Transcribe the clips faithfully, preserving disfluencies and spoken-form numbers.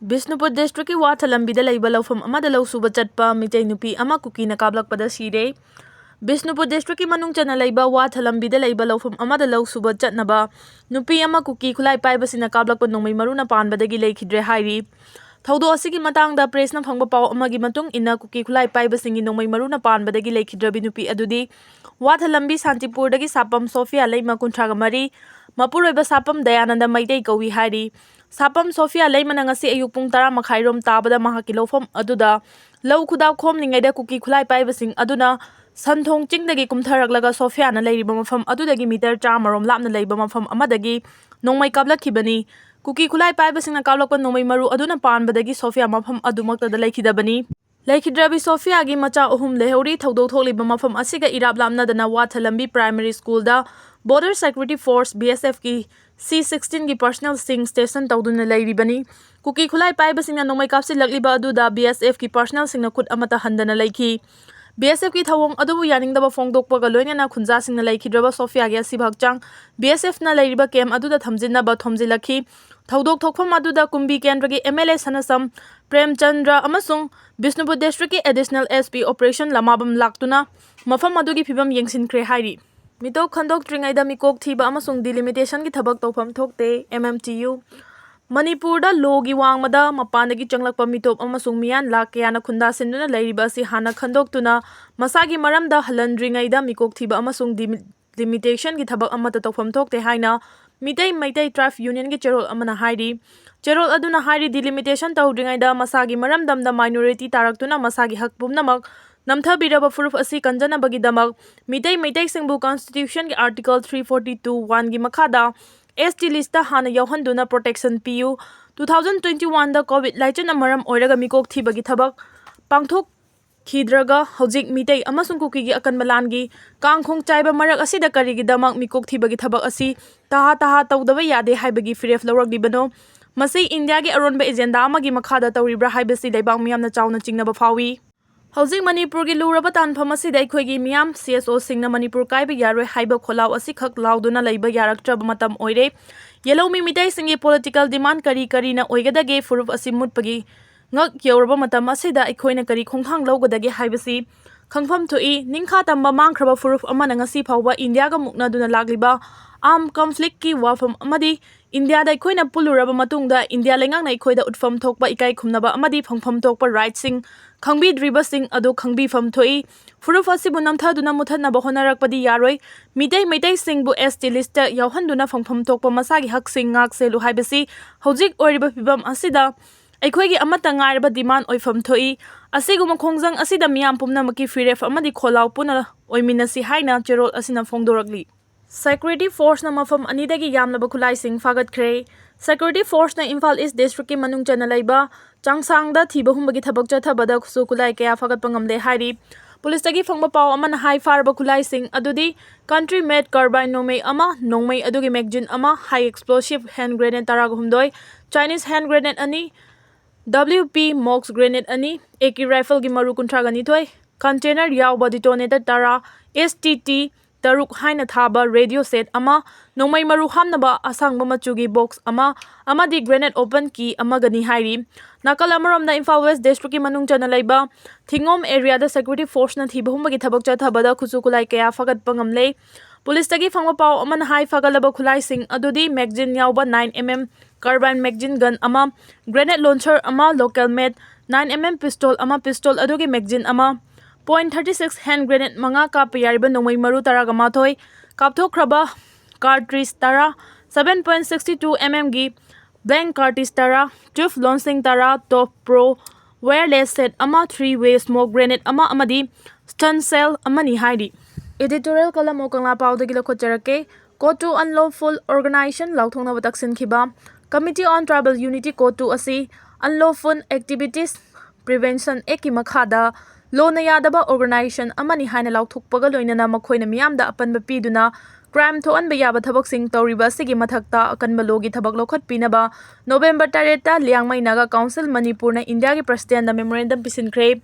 ꯕꯤꯁꯅꯨꯄꯨꯔ ꯗꯤꯁꯇ꯭ꯔꯤꯛꯀꯤ ꯋꯥꯊ ꯂꯝꯕꯤꯗ ꯂꯩꯕ ꯂꯧꯐꯝ ꯑꯃꯗ ꯂꯧ ꯁꯨꯕ ꯆꯠꯄ ꯃꯤꯇꯩ ꯅꯨꯄꯤ ꯑꯃ ꯀꯨꯀꯤꯅ ꯀꯥꯞꯂꯛꯄꯗ ꯁꯤꯔꯦ꯫ ꯕꯤꯁꯅꯨꯄꯨꯔ ꯗꯤꯁꯇ꯭ꯔꯤꯛꯀꯤ ꯃꯅꯨꯡ ꯆꯟꯅ ꯂꯩꯕ ꯋꯥꯊ ꯂꯝꯕꯤꯗ ꯂꯩꯕ ꯂꯧꯐꯝ ꯑꯃꯗ ꯂꯧ ꯁꯨꯕ ꯆꯠꯅꯕ ꯅꯨꯄꯤ ꯑꯃ ꯀꯨꯀꯤ ꯈꯨꯠꯂꯥꯏ ꯄꯥꯏꯕꯁꯤꯡꯅ ꯀꯥꯞꯂꯛꯄ ꯅꯣꯡꯃꯩ ꯃꯔꯨꯅ ꯄꯥꯟꯕꯗꯒꯤ ꯂꯩꯈꯤꯗ꯭ꯔꯦ ꯍꯥꯏꯔꯤ꯫ ꯊꯧꯗꯣꯛ ꯑꯁꯤꯒꯤ ꯃꯇꯥꯡꯗ ꯄ꯭ꯔꯦꯁꯅ ꯐꯪꯕ ꯄꯥꯎ ꯑꯃꯒꯤ ꯃꯇꯨꯡ ꯏꯟꯅ, ꯀꯨꯀꯤ ꯈꯨꯠꯂꯥꯏ ꯄꯥꯏꯕꯁꯤꯡꯒꯤ ꯅꯣꯡꯃꯩ ꯃꯔꯨꯅ ꯄꯥꯟꯕꯗꯒꯤ ꯂꯩꯈꯤꯗ꯭ꯔꯕꯤ ꯅꯨꯄꯤ ꯑꯗꯨꯗꯤ ꯋꯥꯊ ꯂꯝꯕꯤ ꯁꯥꯟꯇꯤꯄꯨꯔꯗꯒꯤ ꯁꯥꯄꯝ ꯁꯣꯐꯤꯌꯥ ꯂꯩꯃ, ꯀꯨꯟꯊ꯭ꯔꯥ ꯃꯔꯤ, ꯃꯄꯨꯔꯣꯏꯕ ꯁꯥꯄꯝ ꯗꯌꯥꯅꯟꯗ ꯃꯩꯇꯩ ꯀꯧꯏ ꯍꯥꯏꯔꯤ꯫ ꯁꯥꯄꯝ ꯁꯣꯐꯤꯌꯥ ꯂꯩꯃꯅ ꯉꯁꯤ ꯑꯌꯨꯛ ꯄꯨꯡ ꯇꯔꯥ ꯃꯈꯥꯏꯔꯣꯝ ꯇꯥꯕꯗ ꯃꯍꯥꯛꯀꯤ ꯂꯧꯐꯝ ꯑꯗꯨꯗ ꯂꯧ ꯈꯨꯗꯥꯎ ꯈꯣꯝꯂꯤꯉꯩꯗ ꯀꯨꯀꯤ ꯈꯨꯠꯂꯥꯏ ꯄꯥꯏꯕꯁꯤꯡ ꯑꯗꯨꯅ ꯁꯟꯊꯣꯡ ꯆꯤꯡꯗꯒꯤ ꯀꯨꯝꯊꯔꯛꯂꯒ ꯁꯣꯐꯤꯌꯥꯅ ꯂꯩꯔꯤꯕ ꯃꯐꯝ ꯑꯗꯨꯗꯒꯤ ꯃꯤꯇꯔ ꯆꯥꯝꯃꯔꯣꯝ ꯂꯥꯞꯅ ꯂꯩꯕ ꯃꯐꯝ ꯑꯃꯗꯒꯤ ꯅꯣꯡꯃꯩ ꯀꯥꯞꯂꯛꯈꯤꯕꯅꯤ꯫ ꯀꯨꯀꯤ ꯈꯨꯠꯂꯥꯏ ꯄꯥꯏꯕꯁꯤꯡꯅ ꯀꯥꯞꯂꯛꯄ ꯅꯣꯡꯃꯩ ꯃꯔꯨ ꯑꯗꯨꯅ ꯄꯥꯟꯕꯗꯒꯤ ꯁꯣꯐꯤꯌꯥ ꯃꯐꯝ ꯑꯗꯨꯃꯛꯇꯗ ꯂꯩꯈꯤꯗꯕꯅꯤ꯫ ꯂꯩꯈꯤꯗ꯭ꯔꯕꯤ ꯁꯣꯐꯤꯌꯥꯒꯤ ꯃꯆꯥ ꯑꯍꯨꯝ ꯂꯩꯍꯧꯔꯤ꯫ ꯊꯧꯗꯣꯛ ꯊꯣꯛꯂꯤꯕ ꯃꯐꯝ ꯑꯁꯤꯒ ꯏꯔꯥꯞ ꯂꯥꯞꯅꯗꯅ ꯋꯥꯊ ꯂꯝꯕꯤ ꯄ꯭ꯔꯥꯏꯃꯔꯤ ꯁ꯭ꯀꯨꯜꯗ Border Security Force, B S F ꯀꯤ C sixteen ꯒꯤ personnel ꯁꯤꯡ station ꯇꯧꯗꯨꯅ ꯂꯩꯔꯤꯕꯅꯤ꯫ ꯀꯨꯀꯤ ꯈꯨꯠꯂꯥꯏ ꯄꯥꯏꯕꯁꯤꯡꯅ ꯅꯣꯡꯃꯩ ꯀꯥꯞꯁꯤꯜꯂꯛꯂꯤꯕ ꯑꯗꯨꯗ B S F ꯀꯤ personnel ꯁꯤꯡꯅ ꯈꯨꯠ ꯑꯃꯠꯇ ꯍꯟꯗꯅ ꯂꯩꯈꯤ꯫ B S F ꯀꯤ ꯊꯧꯑꯣꯡ ꯑꯗꯨꯕꯨ ꯌꯥꯅꯤꯡꯗꯕ ꯐꯣꯡꯗꯣꯛꯄꯒ ꯂꯣꯏꯅꯅ ꯈꯨꯟꯖꯥꯁꯤꯡꯅ ꯂꯩꯈꯤꯗ꯭ꯔꯕ ꯁꯣꯐꯤꯌꯥꯒꯤ ꯑꯁꯤꯕ ꯍꯛꯆꯥꯡ B S F ꯅ ꯂꯩꯔꯤꯕ camp ꯑꯗꯨꯗ ꯊꯝꯖꯤꯟꯅꯕ ꯊꯣꯝꯖꯤꯜꯂꯛꯈꯤ꯫ ꯊꯧꯗꯣꯛ ꯊꯣꯛꯐꯝ ꯑꯗꯨꯗ ꯀꯨꯝꯕꯤ ꯀꯦꯟꯗ꯭ꯔꯒꯤ M L A ꯁꯅꯁꯝ ꯄ꯭ꯔꯦꯝꯆꯟꯗ꯭ꯔ ꯑꯃꯁꯨꯡ ꯕꯤꯁꯅꯨꯄꯨꯔ ꯗꯤꯁꯇ꯭ꯔꯤꯛꯀꯤ Additional S P Operation ꯂꯃꯥꯕꯝ ꯂꯥꯛꯇꯨꯅ ꯃꯐꯝ ꯑꯗꯨꯒꯤ ꯐꯤꯕꯝ ꯌꯦꯡꯁꯤꯟꯈ꯭ꯔꯦ ꯍꯥꯏꯔꯤ꯫ ꯃꯤꯇꯣꯞ ꯈꯟꯗꯣꯛꯇ꯭ꯔꯤꯉꯩꯗ ꯃꯤꯀꯣꯛ ꯊꯤꯕ ꯑꯃꯁꯨꯡ delimitation ꯒꯤ ꯊꯕꯛ ꯇꯧꯐꯝ ꯊꯣꯛꯇꯦ, M M T U꯫ ꯃꯅꯤꯄꯨꯔꯗ ꯂꯣꯒꯤ ꯋꯥꯡꯃꯗ ꯃꯄꯥꯟꯗꯒꯤ ꯆꯪꯂꯛꯄ ꯃꯤꯇꯣꯞ ꯑꯃꯁꯨꯡ ꯃꯤꯌꯥꯟ ꯂꯥꯈ ꯀꯌꯥꯅ ꯈꯨꯟꯗꯥꯁꯤꯟꯗꯨꯅ ꯂꯩꯔꯤꯕ ꯑꯁꯤ ꯍꯥꯟꯅ ꯈꯟꯗꯣꯛꯇꯨꯅ ꯃꯁꯥꯒꯤ ꯃꯔꯝꯗ ꯍꯜꯍꯟꯗ꯭ꯔꯤꯉꯩꯗ ꯃꯤꯀꯣꯛ ꯊꯤꯕ ꯑꯃꯁꯨꯡ ꯗꯤꯃꯤ-, delimitation ꯒꯤ ꯊꯕꯛ ꯑꯃꯠꯇ ꯇꯧꯐꯝ ꯊꯣꯛꯇꯦ ꯍꯥꯏꯅ ꯃꯤꯇꯩ ꯃꯩꯇꯩ Tribe Union ꯒꯤ ꯆꯦꯔꯣꯜ ꯑꯃꯅ ꯍꯥꯏꯔꯤ꯫ ꯆꯦꯔꯣꯜ ꯑꯗꯨꯅ ꯍꯥꯏꯔꯤ, delimitation ꯇꯧꯗ꯭ꯔꯤꯉꯩꯗ ꯃꯁꯥꯒꯤ ꯃꯔꯝꯗꯝꯗ minority ꯇꯥꯔꯛꯇꯨꯅ ꯃꯁꯥꯒꯤ ꯍꯛ ꯄꯨꯝꯅꯃꯛ ꯅꯝꯊꯕꯤꯔꯕ ꯐꯨꯔꯨꯞ ꯑꯁꯤ ꯀꯟꯖꯅꯕꯒꯤꯗꯃꯛ ꯃꯤꯇꯩ ꯃꯩꯇꯩꯁꯤꯡꯕꯨ constitution ꯒꯤ article three forty two one ꯒꯤ ꯃꯈꯥꯗ S T list ꯇ ꯍꯥꯟꯅ ꯌꯥꯎꯍꯟꯗꯨꯅ protection ꯄꯤꯌꯨ꯫ Two thousand twenty one ꯗ COVID ꯂꯥꯏꯆꯠꯅ ꯃꯔꯝ ꯑꯣꯏꯔꯒ ꯃꯤꯀꯣꯛ ꯊꯤꯕꯒꯤ ꯊꯕꯛ ꯄꯥꯡꯊꯣꯛꯈꯤꯗ꯭ꯔꯒ ꯍꯧꯖꯤꯛ ꯃꯤꯇꯩ ꯑꯃꯁꯨꯡ ꯀꯨꯀꯤꯒꯤ ꯑꯀꯟꯕ ꯂꯥꯟꯒꯤ ꯀꯥꯡꯈꯣꯡ ꯆꯥꯏꯕ ꯃꯔꯛ ꯑꯁꯤꯗ ꯀꯔꯤꯒꯤꯗꯃꯛ ꯃꯤꯀꯣꯛ ꯊꯤꯕꯒꯤ ꯊꯕꯛ ꯑꯁꯤ ꯇꯍꯥ ꯇꯍꯥ ꯇꯧꯗꯕ ꯌꯥꯗꯦ ꯍꯥꯏꯕꯒꯤ ꯐꯤꯔꯦꯞ ꯂꯧꯔꯛꯂꯤꯕꯅꯣ? ꯃꯁꯤ ꯏꯟꯗꯤꯌꯥꯒꯤ ꯑꯔꯣꯟꯕ agenda ꯑꯃꯒꯤ ꯃꯈꯥꯗ ꯇꯧꯔꯤꯕ꯭ꯔꯥ ꯍꯥꯏꯕꯁꯤ ꯂꯩꯕꯥꯛ ꯃꯤꯌꯥꯝꯅ ꯆꯥꯎꯅ ꯆꯤꯡꯅꯕ ꯐꯥꯎꯏ꯫ ꯍꯧꯖꯤꯛ ꯃꯅꯤꯄꯨꯔꯒꯤ ꯂꯨꯔꯕ ꯇꯥꯟꯐꯝ ꯑꯁꯤꯗ ꯑꯩꯈꯣꯏꯒꯤ ꯃꯤꯌꯥꯝ ꯁꯤ ꯑꯦꯁ ꯑꯣꯁꯤꯡꯅ ꯃꯅꯤꯄꯨꯔ ꯀꯥꯏꯕ ꯌꯥꯔꯣꯏ ꯍꯥꯏꯕ ꯈꯣꯜꯂꯥꯎ ꯑꯁꯤꯈꯛ ꯂꯥꯎꯗꯨꯅ ꯂꯩꯕ ꯌꯥꯔꯛꯇ꯭ꯔꯕ ꯃꯇꯝ ꯑꯣꯏꯔꯦ꯫ ꯌꯦꯜꯍꯧꯃꯤ ꯃꯤꯇꯩꯁꯤꯡꯒꯤ ꯄꯣꯂꯤꯇꯤꯀꯦꯜ ꯗꯤꯃꯥꯟ ꯀꯔꯤ ꯀꯔꯤꯅ ꯑꯣꯏꯒꯗꯒꯦ? ꯐꯨꯔꯨꯞ ꯑꯁꯤ ꯃꯨꯠꯄꯒꯤ ꯉꯛ ꯌꯧꯔꯕ ꯃꯇꯝ ꯑꯁꯤꯗ ꯑꯩꯈꯣꯏꯅ ꯀꯔꯤ ꯈꯣꯡꯊꯥꯡ ꯂꯧꯒꯗꯒꯦ ꯍꯥꯏꯕꯁꯤ ꯈꯪꯐꯝ ꯊꯣꯛꯏ꯫ ꯅꯤꯡꯈꯥ ꯇꯝꯕ ꯃꯥꯡꯈ꯭ꯔꯕ ꯐꯨꯔꯨꯞ ꯑꯃꯅ ꯉꯁꯤ ꯐꯥꯎꯕ ꯏꯟꯗꯤꯌꯥꯒ ꯃꯨꯛꯅꯗꯨꯅ ꯂꯥꯛꯂꯤꯕ ꯑꯥꯔꯝ ꯀꯟꯐ꯭ꯂꯤꯛꯀꯤ ꯋꯥꯐꯝ ꯑꯃꯗꯤ ꯏꯟꯗꯤꯌꯥꯗ ꯑꯩꯈꯣꯏꯅ ꯄꯨꯜꯂꯨꯔꯕ ꯃꯇꯨꯡꯗ ꯏꯟꯗꯤꯌꯥ ꯂꯩꯉꯥꯛꯅ ꯑꯩꯈꯣꯏꯗ ꯎꯠꯐꯝ ꯊꯣꯛꯄ ꯏꯀꯥꯏ ꯈꯨꯝꯅꯕ ꯑꯃꯗꯤ ꯐꯪꯐꯝ ꯊꯣꯛꯄ ꯔꯥꯏꯠꯁꯤꯡ ꯈꯪꯕꯤꯗ꯭ꯔꯤꯕꯁꯤꯡ ꯑꯗꯨ ꯈꯪꯕꯤꯐꯝ ꯊꯣꯛꯏ꯫ ꯐꯨꯔꯨꯞ ꯑꯁꯤꯕꯨ ꯅꯝꯊꯗꯨꯅ ꯃꯨꯊꯠꯅꯕ ꯍꯣꯠꯅꯔꯛꯄꯗꯤ ꯌꯥꯔꯣꯏ꯫ ꯃꯤꯇꯩ ꯃꯩꯇꯩꯁꯤꯡꯕꯨ ꯑꯦꯁ ꯇꯤ ꯂꯤꯁꯇ ꯌꯥꯎꯍꯟꯗꯨꯅ ꯐꯪꯐꯝ ꯊꯣꯛꯄ ꯃꯁꯥꯒꯤ ꯍꯛꯁꯤꯡ ꯉꯥꯛ ꯁꯦꯜꯂꯨ ꯍꯥꯏꯕꯁꯤ ꯍꯧꯖꯤꯛ ꯑꯣꯏꯔꯤꯕ ꯐꯤꯕꯝ ꯑꯁꯤꯗ ꯑꯩꯈꯣꯏꯒꯤ ꯑꯃꯠꯇ ꯉꯥꯏꯔꯕ ꯗꯤꯃꯥꯟ ꯑꯣꯏꯐꯝ ꯊꯣꯛꯏ꯫ ꯑꯁꯤꯒꯨꯝꯕ ꯈꯣꯡꯖꯪ ꯑꯁꯤꯗ ꯃꯤꯌꯥꯝ ꯄꯨꯝꯅꯃꯛꯀꯤ ꯐꯤꯔꯦꯞ ꯑꯃꯗꯤ ꯈꯣꯜꯂꯥꯎ ꯄꯨꯟꯅ ꯑꯣꯏꯃꯤꯟꯅꯁꯤ ꯍꯥꯏꯅ ꯆꯦꯔꯣꯜ ꯑꯁꯤꯅ ꯐꯣꯡꯗꯣꯔꯛꯂꯤ꯫ ꯁꯦꯀ꯭ꯌꯨꯔꯤꯇꯤ ꯐꯣꯔꯁꯅ ꯃꯐꯝ ꯑꯅꯤꯗꯒꯤ ꯌꯥꯝꯂꯕ ꯈꯨꯠꯂꯥꯏꯁꯤꯡ ꯐꯥꯒꯠꯈ꯭ꯔꯦ꯫ ꯁꯦꯀ꯭ꯌꯨꯔꯤꯇꯤ ꯐꯣꯔꯁꯅ ꯏꯝꯐꯥꯜ ꯏꯁ ꯗꯤꯁꯇ꯭ꯔꯤꯛꯀꯤ ꯃꯅꯨꯡ ꯆꯟꯅ ꯂꯩꯕ ꯆꯥꯡꯁꯥꯡꯗ ꯊꯤꯕ ꯍꯨꯝꯕꯒꯤ ꯊꯕꯛ ꯆꯠꯊꯕꯗ ꯈꯨꯠꯁꯨ ꯈꯨꯠꯂꯥꯏ ꯀꯌꯥ ꯐꯥꯒꯠꯄ ꯉꯝꯂꯦ ꯍꯥꯏꯔꯤ꯫ ꯄꯨꯂꯤꯁꯇꯒꯤ ꯐꯪꯕ ꯄꯥꯎ ꯑꯃꯅ ꯍꯥꯏ, ꯐꯥꯔꯕ ꯈꯨꯠꯂꯥꯏꯁꯤꯡ ꯑꯗꯨꯗꯤ ꯀꯟꯇ꯭ꯔꯤ ꯃꯦꯗ ꯀꯥꯔꯕꯥꯏꯟ ꯅꯣꯡꯃꯩ ꯑꯃ, ꯅꯣꯡꯃꯩ ꯑꯗꯨꯒꯤ ꯃꯦꯒꯖꯤꯟ ꯑꯃ, ꯍꯥꯏ ꯑꯦꯛꯁꯄ꯭ꯂꯣꯁꯤꯚ ꯍꯦꯟ ꯒ꯭ꯔꯦꯅꯦꯗ ꯇꯔꯥꯒ ꯍꯨꯝꯗꯣꯏ, ꯆꯥꯏꯅꯤꯁ ꯍꯦꯟ ꯒ꯭ꯔꯦꯅꯦꯗ ꯑꯅꯤ, ꯗꯕ꯭ꯂꯤꯎ ꯄꯤ ꯃꯣꯛꯁ ꯒ꯭ꯔꯦꯅꯦꯗ ꯑꯅꯤ, ꯑꯦ ꯀꯦ ꯔꯥꯏꯐꯜꯒꯤ ꯃꯔꯨ ꯀꯨꯟꯊ꯭ꯔꯥꯒ ꯅꯤꯊꯣꯏ, ꯀꯟꯇꯦꯅꯔ ꯌꯥꯎꯕ ꯗꯤꯇꯣꯅꯦꯇꯔ ꯇꯔꯥ, ꯑꯦꯁ ꯇꯤ ꯇꯤ ꯇꯔꯨꯛ ꯍꯥꯏꯅ ꯊꯥꯕ ꯔꯦꯗꯤꯑꯣ ꯁꯦꯠ ꯑꯃ, ꯅꯣꯡꯃꯩ ꯃꯔꯨ ꯍꯥꯞꯅꯕ ꯑꯁꯥꯡꯕ ꯃꯆꯨꯒꯤ ꯕꯣꯛꯁ ꯑꯃ ꯑꯃꯗꯤ ꯒ꯭ꯔꯦꯅꯦꯗ ꯑꯣꯄꯟ ꯀꯤ ꯑꯃꯒꯅꯤ ꯍꯥꯏꯔꯤ꯫ ꯅꯥꯀꯜ ꯑꯃꯔꯣꯝꯗ ꯏꯝꯐꯥꯜ ꯋꯦꯁ ꯗꯤꯁꯇ꯭ꯔꯤꯛꯀꯤ ꯃꯅꯨꯡ ꯆꯟꯅ ꯂꯩꯕ ꯊꯤꯉꯣꯝ ꯑꯦꯔꯤꯌꯥꯗ ꯁꯦꯀ꯭ꯌꯨꯔꯤꯇꯤ ꯐꯣꯔꯁꯅ ꯊꯤꯕ ꯍꯨꯝꯕꯒꯤ ꯊꯕꯛ ꯆꯠꯊꯕꯗ ꯈꯨꯠꯁꯨ ꯈꯨꯠꯂꯥꯏ ꯀꯌꯥ ꯐꯥꯒꯠꯄ ꯉꯝꯂꯦ꯫ ꯄꯨꯂꯤꯁꯇꯒꯤ ꯐꯪꯕ ꯄꯥꯎ ꯑꯃꯅ ꯍꯥꯏ, ꯐꯥꯒꯠꯂꯕ ꯈꯨꯠꯂꯥꯏꯁꯤꯡ ꯑꯗꯨꯗꯤ ꯃꯦꯒꯖꯤꯟ ꯌꯥꯎꯕ nine M M carbine magazine gun ꯑꯃ, ꯒ꯭ꯔꯦꯅꯦꯗ ꯂꯣꯟꯆꯔ ꯑꯃ, local made nine M M pistol ꯑꯃ, ꯄꯤꯁꯇꯣꯜ ꯑꯗꯨꯒꯤ ꯃꯦꯒꯖꯤꯟ ꯑꯃ, point thirty six hand grenade ꯃꯉꯥ ꯀꯥꯞꯄ ꯌꯥꯔꯤꯕ ꯅꯣꯡꯃꯩ ꯃꯔꯨ ꯇꯔꯥꯒ ꯃꯥꯊꯣꯏ, ꯀꯥꯞꯊꯣꯛꯈ꯭ꯔꯕ ꯀꯥꯔꯇ꯭ꯔꯤꯖ ꯇꯔꯥ, seven point sixty two M ꯑꯦꯝꯒꯤ ꯕ꯭ꯂꯦꯡ ꯀꯥꯔꯇ꯭ꯔꯤꯖ ꯇꯔꯥ, ꯇ꯭ꯋꯦꯜꯐ ꯂꯣꯟꯁꯤꯡ ꯇꯔꯥ, ꯇꯣꯞ ꯄ꯭ꯔꯣ ꯋꯥꯌꯔꯂꯦꯁ ꯁꯦꯠ ꯑꯃ, ꯊ꯭ꯔꯤ ꯋꯦ ꯁ꯭ꯃꯣꯛ ꯒ꯭ꯔꯦꯅꯦꯗ ꯑꯃ ꯑꯃꯗꯤ ꯁ꯭ꯇꯟ ꯁꯦꯜ ꯑꯃꯅꯤ ꯍꯥꯏꯔꯤ꯫ Editorial column ꯑꯣ ꯀꯪꯂꯥ ꯄꯥꯎꯗꯒꯤ ꯂꯧꯈꯠꯆꯔꯛꯀꯦ꯫ CoTU unlawful organization ꯂꯥꯎꯊꯣꯛꯅꯕ ꯇꯛꯁꯤꯟꯈꯤꯕ꯫ Committee on Tribal Unity, CoTU ꯑꯁꯤ Unlawful Activities Prevention Act ꯀꯤ ꯃꯈꯥꯗ ꯂꯣꯅ ꯌꯥꯗꯕ organization ꯑꯃꯅꯤ ꯍꯥꯏꯅ ꯂꯥꯎꯊꯣꯛꯄꯒ ꯂꯣꯏꯅꯅ ꯃꯈꯣꯏꯅ ꯃꯤꯌꯥꯝꯗ ꯑꯄꯟꯕ ꯄꯤꯗꯨꯅ crime ꯊꯣꯛꯍꯟꯕ ꯌꯥꯕ ꯊꯕꯛꯁꯤꯡ ꯇꯧꯔꯤꯕ ꯑꯁꯤꯒꯤ ꯃꯊꯛꯇ ꯑꯀꯟꯕ ꯂꯣꯒꯤ ꯊꯕꯛ ꯂꯧꯈꯠꯄꯤꯅꯕ ꯅꯣꯕꯦꯝꯕꯔ ꯇꯔꯦꯠꯇ ꯂꯤꯌꯥꯡꯃꯩ ꯅꯥꯒꯥ ꯀꯥꯎꯟꯁꯤꯜ ꯃꯅꯤꯄꯨꯔꯅ ꯏꯟꯗꯤꯌꯥꯒꯤ ꯄ꯭ꯔꯁꯤꯗꯦꯟꯗ memorandum ꯄꯤꯁꯤꯟꯈ꯭ꯔꯦ꯫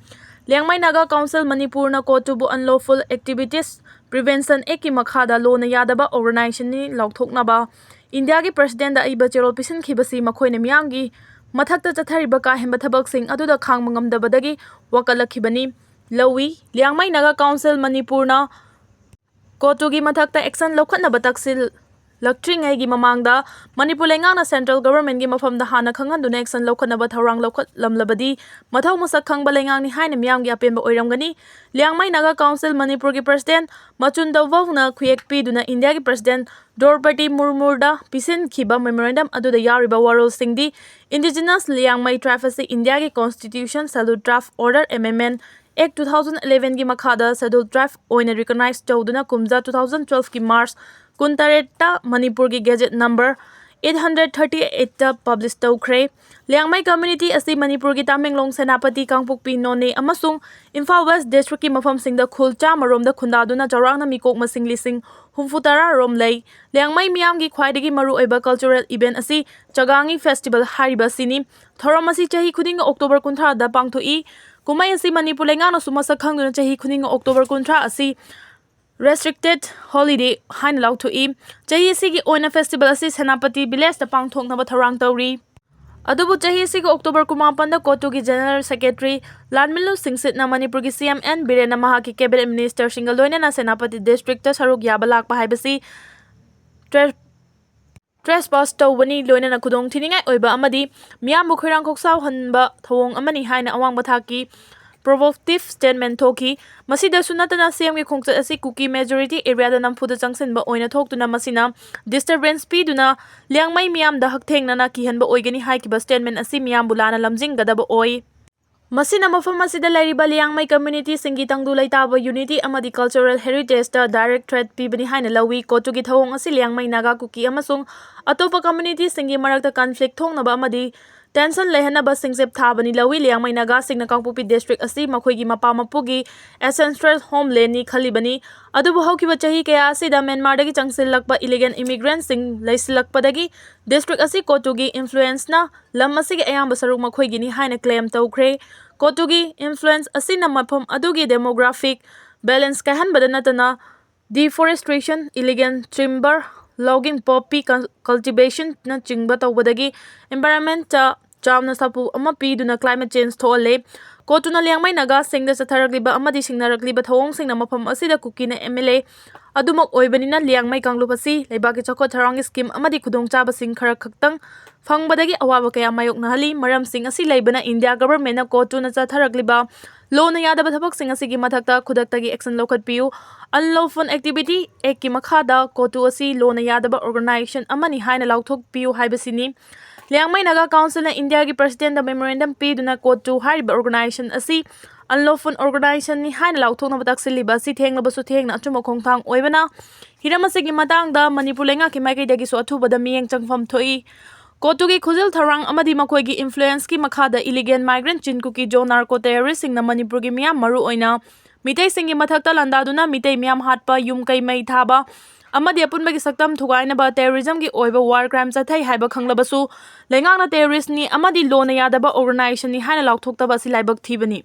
ꯂꯤꯌꯥꯡꯃꯩ ꯅꯥꯒꯥ ꯀꯥꯎꯟꯁꯤꯜ ꯃꯅꯤꯄꯨꯔꯅ ꯀꯣꯇꯨꯕꯨ Unlawful Activities Prevention Actꯀꯤ ꯃꯈꯥꯗ ꯂꯣꯅ ꯌꯥꯗꯕ organizationꯅꯤ ꯂꯥꯎꯊꯣꯛꯅꯕ ꯏꯟꯗꯤꯌꯥꯒꯤ Presidentꯗ ꯑꯏꯕ ꯆꯦꯔꯣꯜ ꯄꯤꯁꯤꯟꯈꯤꯕꯁꯤ ꯃꯈꯣꯏꯅ ꯃꯤꯌꯥꯝꯒꯤ ꯃꯊꯛꯇ ꯆꯠꯊꯔꯤꯕ ꯀꯥ ꯍꯦꯟꯕ ꯊꯕꯛꯁꯤꯡ ꯑꯗꯨꯗ ꯈꯥꯡꯕ ꯉꯝꯗꯕꯗꯒꯤ ꯋꯥꯀꯠꯂꯛꯈꯤꯕꯅꯤ꯫ ꯂꯧꯏ꯫ ꯂꯤꯌꯥꯡꯃꯩ ꯅꯥꯒꯥ ꯀꯥꯎꯟꯁꯤꯜ ꯃꯅꯤꯄꯨꯔꯅ ꯀꯣꯇꯨꯒꯤ ꯃꯊꯛꯇ action ꯂꯧꯈꯠꯅꯕ ꯇꯛꯁꯤꯜꯂꯛꯇ꯭ꯔꯤꯉꯩꯒꯤ ꯃꯃꯥꯡꯗ ꯃꯅꯤꯄꯨꯔ ꯂꯩꯉꯥꯛꯅ central governmentꯀꯤ ꯃꯐꯝꯗ ꯍꯥꯟꯅ ꯈꯪꯍꯟꯗꯨꯅ action ꯂꯧꯈꯠꯅꯕ ꯊꯧꯔꯥꯡ ꯂꯧꯈꯠꯂꯝꯂꯕꯗꯤ ꯃꯊꯧ ꯃꯁꯛ ꯈꯪꯕ ꯂꯩꯉꯥꯛꯅꯤ ꯍꯥꯏꯅ ꯃꯤꯌꯥꯝꯒꯤ ꯑꯄꯦꯟꯕ ꯑꯣꯏꯔꯝꯒꯅꯤ꯫ ꯂꯤꯌꯥꯡꯃꯩ ꯅꯥꯒꯥ ꯀꯥꯎꯟꯁꯤꯜ ꯃꯅꯤꯄꯨꯔꯒꯤ President ꯃꯆꯨꯟꯗꯧꯕꯧꯅ ꯈꯨꯌꯦꯛ ꯄꯤꯗꯨꯅ ꯏꯟꯗꯤꯌꯥꯒꯤ President ꯗ꯭ꯔꯧꯄꯗꯤ ꯃꯨꯔꯃꯨꯗ ꯄꯤꯁꯤꯟꯈꯤꯕ memorandum ꯑꯗꯨꯗ ꯌꯥꯎꯔꯤꯕ ꯋꯥꯔꯣꯜꯁꯤꯡꯗꯤ Indigenous Liangmai tribe ꯑꯁꯤ ꯏꯟꯗꯤꯌꯥꯒꯤ Constitution Scheduled Tribe Order Amendment Act two thousand elevenꯒꯤ ꯃꯈꯥꯗ Scheduled Tribe ꯑꯣꯏꯅ recognize ꯇꯧꯗꯨꯅ ꯀꯨꯝꯖꯥ two thousand twelveꯀꯤ March ꯀꯨꯟꯇꯔꯦꯠꯇ ꯃꯅꯤꯄꯨꯔꯒꯤ Gazette number eight hundred thirty eightꯇ publish ꯇꯧꯈ꯭ꯔꯦ꯫ ꯂꯤꯌꯥꯡꯃꯩ community ꯑꯁꯤ ꯃꯅꯤꯄꯨꯔꯒꯤ ꯇꯥꯃꯦꯡꯂꯣꯡ, ꯁꯦꯅꯥꯄꯇꯤ, ꯀꯥꯡꯄꯣꯛꯄꯤ, ꯅꯣꯅꯦ ꯑꯃꯁꯨꯡ ꯏꯝꯐꯥꯜ West districtꯀꯤ ꯃꯐꯝꯁꯤꯡꯗ ꯈꯨꯜ ꯆꯥꯝꯃ ꯔꯣꯝꯗ ꯈꯨꯟꯗꯥꯗꯨꯅ ꯆꯥꯎꯔꯥꯛꯅ ꯃꯤꯀꯣꯛ ꯃꯁꯤꯡ ꯂꯤꯁꯤꯡ ꯍꯨꯝꯐꯨ ꯇꯔꯥ ꯔꯣꯝ ꯂꯩ꯫ ꯂꯤꯌꯥꯡꯃꯩ ꯃꯤꯌꯥꯝꯒꯤ ꯈ꯭ꯋꯥꯏꯗꯒꯤ ꯃꯔꯨꯑꯣꯏꯕ cultural event ꯑꯁꯤ ꯆꯥꯒꯥꯡꯒꯤ festival ꯍꯥꯏꯔꯤꯕ ꯑꯁꯤꯅꯤ꯫ ꯊꯧꯔꯝ ꯑꯁꯤ ꯆꯍꯤ ꯈꯨꯗꯤꯡꯒꯤ October ꯀꯨꯟꯊ꯭ꯔꯥꯗ ꯄꯥꯡꯊꯣꯛꯏ꯫ ꯀꯨꯝꯍꯩ ꯑꯁꯤ ꯃꯅꯤꯄꯨꯔ ꯂꯩꯉꯥꯛꯅꯁꯨ ꯃꯁꯛ ꯈꯪꯗꯨꯅ ꯆꯍꯤ ꯈꯨꯗꯤꯡꯒꯤ October ꯀꯨꯟꯊ꯭ꯔꯥ ꯑꯁꯤ restricted holiday ꯍꯥꯏꯅ ꯂꯥꯎꯊꯣꯛꯏ꯫ ꯆꯍꯤ ꯑꯁꯤꯒꯤ ꯑꯣꯏꯅ festival ꯑꯁꯤ ꯁꯦꯅꯥꯄꯇꯤ villageꯇ ꯄꯥꯡꯊꯣꯛꯅꯕ ꯊꯧꯔꯥꯡ ꯇꯧꯔꯤ꯫ ꯑꯗꯨꯕꯨ ꯆꯍꯤ ꯑꯁꯤꯒꯤ October ꯀꯨꯟꯃꯥꯄꯟꯗ ꯀꯣꯇꯨꯒꯤ General Secretary ꯂꯥꯟꯃꯤꯂꯨ ꯁꯤꯡꯁꯤꯠꯅ ꯃꯅꯤꯄꯨꯔꯒꯤ C M N ꯕꯤꯔꯦꯟꯅ ꯃꯍꯥꯛꯀꯤ cabinet ministerꯁꯤꯡꯒ ꯂꯣꯏꯅꯅ ꯁꯦꯅꯥꯄꯇꯤ districtꯇ ꯁꯔꯨꯛ ꯌꯥꯕ ꯂꯥꯛꯄ ꯍꯥꯏꯕꯁꯤ ꯇ꯭ꯔꯦ-, trespass ꯇꯧꯕꯅꯤ, ꯂꯣꯏꯅꯅ ꯈꯨꯗꯣꯡꯊꯤꯅꯤꯡꯉꯥꯏ ꯑꯣꯏꯕ ꯑꯃꯗꯤ ꯃꯤꯌꯥꯝꯕꯨ ꯈꯣꯏꯔꯥꯡ ꯈꯣꯛꯁꯥꯎꯍꯟꯕ ꯊꯧꯑꯣꯡ ꯑꯃꯅꯤ ꯍꯥꯏꯅ ꯑꯋꯥꯡꯕ ꯊꯥꯛꯀꯤ provocative statement ꯊꯣꯛꯈꯤ꯫ ꯃꯁꯤꯗꯁꯨ ꯅꯠꯇꯅ C Mꯒꯤ ꯈꯣꯡꯆꯠ ꯑꯁꯤ ꯀꯨꯀꯤ majority areaꯗ ꯅꯝꯐꯨꯗ ꯆꯪꯁꯤꯟꯕ ꯑꯣꯏꯅ ꯊꯣꯛꯇꯨꯅ ꯃꯁꯤꯅ disturbance ꯄꯤꯗꯨꯅ ꯂꯤꯌꯥꯡꯃꯩ ꯃꯤꯌꯥꯝꯗ ꯍꯛꯊꯦꯡꯅꯅ ꯀꯤꯍꯟꯕ ꯑꯣꯏꯒꯅꯤ ꯍꯥꯏꯈꯤꯕ statement ꯑꯁꯤ ꯃꯤꯌꯥꯝꯕꯨ ꯂꯥꯟꯅ ꯂꯝꯖꯤꯡꯒꯗꯕ ꯑꯣꯏ꯫ ꯃꯁꯤꯅ ꯃꯐꯝ ꯑꯁꯤꯗ ꯂꯩꯔꯤꯕ ꯂꯤꯌꯥꯡꯃꯩ communityꯁꯤꯡꯒꯤ ꯇꯪꯗꯨ ꯂꯩꯇꯥꯕ unity ꯑꯃꯗꯤ cultural heritageꯇ direct threat ꯄꯤꯕꯅꯤ ꯍꯥꯏꯅ ꯂꯧꯏ꯫ ꯀꯣꯇꯨꯒꯤ ꯊꯧꯑꯣꯡ ꯑꯁꯤ ꯂꯤꯌꯥꯡꯃꯩ ꯅꯥꯒꯥ, ꯀꯨꯀꯤ ꯑꯃꯁꯨꯡ ꯑꯇꯣꯞꯄ communityꯁꯤꯡꯒꯤ ꯃꯔꯛꯇ conflict ꯊꯣꯛꯅꯕ ꯑꯃꯗꯤ tension ꯂꯩꯍꯟꯅꯕ ꯁꯤꯡꯆꯤꯞ ꯊꯥꯕꯅꯤ ꯂꯧꯏ꯫ ꯂꯤꯌꯥꯡꯃꯩ ꯅꯥꯒꯥꯁꯤꯡꯅ ꯀꯥꯡꯄꯣꯛꯄꯤ district ꯑꯁꯤ ꯃꯈꯣꯏꯒꯤ ꯃꯄꯥ ꯃꯄꯨꯒꯤ ancestral homelandꯅꯤ ꯈꯜꯂꯤꯕꯅꯤ꯫ ꯑꯗꯨꯕꯨ ꯍꯧꯈꯤꯕ ꯆꯍꯤ ꯀꯌꯥ ꯑꯁꯤꯗ ꯃ꯭ꯌꯥꯟꯃꯥꯔꯗꯒꯤ ꯆꯪꯁꯤꯜꯂꯛꯄ illegal immigrantꯁꯤꯡ ꯂꯩꯁꯤꯜꯂꯛꯄꯗꯒꯤ district ꯑꯁꯤ ꯀꯣꯇꯨꯒꯤ influenceꯅ ꯂꯝ ꯑꯁꯤꯒꯤ ꯑꯌꯥꯝꯕ ꯁꯔꯨꯛ ꯃꯈꯣꯏꯒꯤꯅꯤ ꯍꯥꯏꯅ claim ꯇꯧꯈ꯭ꯔꯦ꯫ ꯀꯣꯇꯨꯒꯤ influence ꯑꯁꯤꯅ ꯃꯐꯝ ꯑꯗꯨꯒꯤ demographic balance ꯀꯥꯏꯍꯟꯕꯗ ꯅꯠꯇꯅ deforestation, illegal timber logging, poppy cul-, cultivationꯅꯆꯤꯡꯕ ꯇꯧꯕꯗꯒꯤ environmentꯇ ꯆꯥꯎꯅ ꯁꯥꯐꯨ ꯑꯃ ꯄꯤꯗꯨꯅ climate change ꯊꯣꯛꯍꯜꯂꯦ꯫ ꯀꯣꯇꯨꯅ ꯂꯤꯌꯥꯡꯃꯩ ꯅꯥꯒꯥꯁꯤꯡꯗ ꯆꯠꯊꯔꯛꯂꯤꯕ ꯑꯃꯗꯤ ꯁꯤꯡꯅꯔꯛꯂꯤꯕ ꯊꯧꯑꯣꯡꯁꯤꯡꯅ ꯃꯐꯝ ꯑꯁꯤꯗ ꯀꯨꯀꯤꯅ MLA ꯑꯗꯨꯃꯛ ꯑꯣꯏꯕꯅꯤꯅ ꯂꯤꯌꯥꯡꯃꯩ ꯀꯥꯡꯂꯨꯞ ꯑꯁꯤ ꯂꯩꯕꯥꯛꯀꯤ ꯆꯥꯎꯈꯠ ꯊꯧꯔꯥꯡꯒꯤ scheme ꯑꯃꯗꯤ ꯈꯨꯗꯣꯡꯆꯥꯕꯁꯤꯡ ꯈꯔ ꯈꯛꯇꯪ ꯐꯪꯕꯗꯒꯤ ꯑꯋꯥꯕ ꯀꯌꯥ ꯃꯥꯌꯣꯛꯅꯍꯜꯂꯤ꯫ ꯃꯔꯝꯁꯤꯡ ꯑꯁꯤ ꯂꯩꯕꯅ India governmentꯅ ꯀꯣꯇꯨꯅ ꯆꯠꯊꯔꯛꯂꯤꯕ ꯂꯣꯟꯅ ꯌꯥꯗꯕ ꯊꯕꯛꯁꯤꯡ ꯑꯁꯤꯒꯤ ꯃꯊꯛꯇ ꯈꯨꯗꯛꯇꯒꯤ action ꯂꯧꯈꯠꯄꯤꯌꯨ꯫ Unlawful Activity Actꯀꯤ ꯃꯈꯥꯗ ꯀꯣꯇꯨ ꯑꯁꯤ ꯂꯣꯟꯅ ꯌꯥꯗꯕ organization ꯑꯃꯅꯤ ꯍꯥꯏꯅ ꯂꯥꯎꯊꯣꯛꯄꯤꯌꯨ ꯍꯥꯏꯕꯁꯤꯅꯤ꯫ ꯂꯤꯌꯥꯡꯃꯩ ꯅꯥꯒꯥ Councilꯅ Indiaꯒꯤ Presidentꯇ memorandum ꯄꯤꯗꯨꯅ ꯀꯣꯇꯨ ꯍꯥꯏꯔꯤꯕ organization ꯑꯁꯤ unlawful organizationꯅꯤ ꯍꯥꯏꯅ ꯂꯥꯎꯊꯣꯛꯅꯕ ꯇꯛꯁꯤꯜꯂꯤꯕ ꯑꯁꯤ ꯊꯦꯡꯂꯕꯁꯨ ꯊꯦꯡꯅ ꯑꯆꯨꯝꯕ ꯈꯣꯡꯊꯥꯡ ꯑꯣꯏꯕꯅ ꯍꯤꯔꯝ ꯑꯁꯤꯒꯤ ꯃꯇꯥꯡꯗ ꯃꯅꯤꯄꯨꯔ ꯂꯩꯉꯥꯛꯀꯤ ꯃꯥꯏꯀꯩꯗꯒꯤꯁꯨ ꯑꯊꯨꯕꯗ ꯃꯤꯠꯌꯦꯡ ꯆꯪꯐꯝ ꯊꯣꯛꯏ꯫ ꯀꯣꯇꯨꯒꯤ ꯈꯨꯖꯤꯜ ꯊꯧꯔꯥꯡ ꯑꯃꯗꯤ ꯃꯈꯣꯏꯒꯤ influenceꯀꯤ ꯃꯈꯥꯗ illegal migrant Chin Kuki Zo narco terroristꯁꯤꯡꯅ ꯃꯅꯤꯄꯨꯔꯒꯤ ꯃꯤꯌꯥꯝ ꯃꯔꯨ ꯑꯣꯏꯅ ꯃꯤꯇꯩꯁꯤꯡꯒꯤ ꯃꯊꯛꯇ ꯂꯥꯟꯗꯥꯗꯨꯅ ꯃꯤꯇꯩ ꯃꯤꯌꯥꯝ ꯍꯥꯠꯄ, ꯌꯨꯝ ꯀꯩ ꯃꯩ ꯊꯥꯕ ꯑꯃꯗꯤ ꯑꯄꯨꯟꯕꯒꯤ ꯁꯛꯇꯝ ꯊꯨꯒꯥꯏꯅꯕ terrorismꯒꯤ ꯑꯣꯏꯕ war crime ꯆꯠꯊꯩ ꯍꯥꯏꯕ ꯈꯪꯂꯕꯁꯨ ꯂꯩꯉꯥꯛꯅ terroristꯅꯤ ꯑꯃꯗꯤ ꯂꯣꯟꯅ ꯌꯥꯗꯕ organizationꯅꯤ ꯍꯥꯏꯅ ꯂꯥꯎꯊꯣꯛꯇꯕ ꯑꯁꯤ ꯂꯥꯏꯕꯛ ꯊꯤꯕꯅꯤ꯫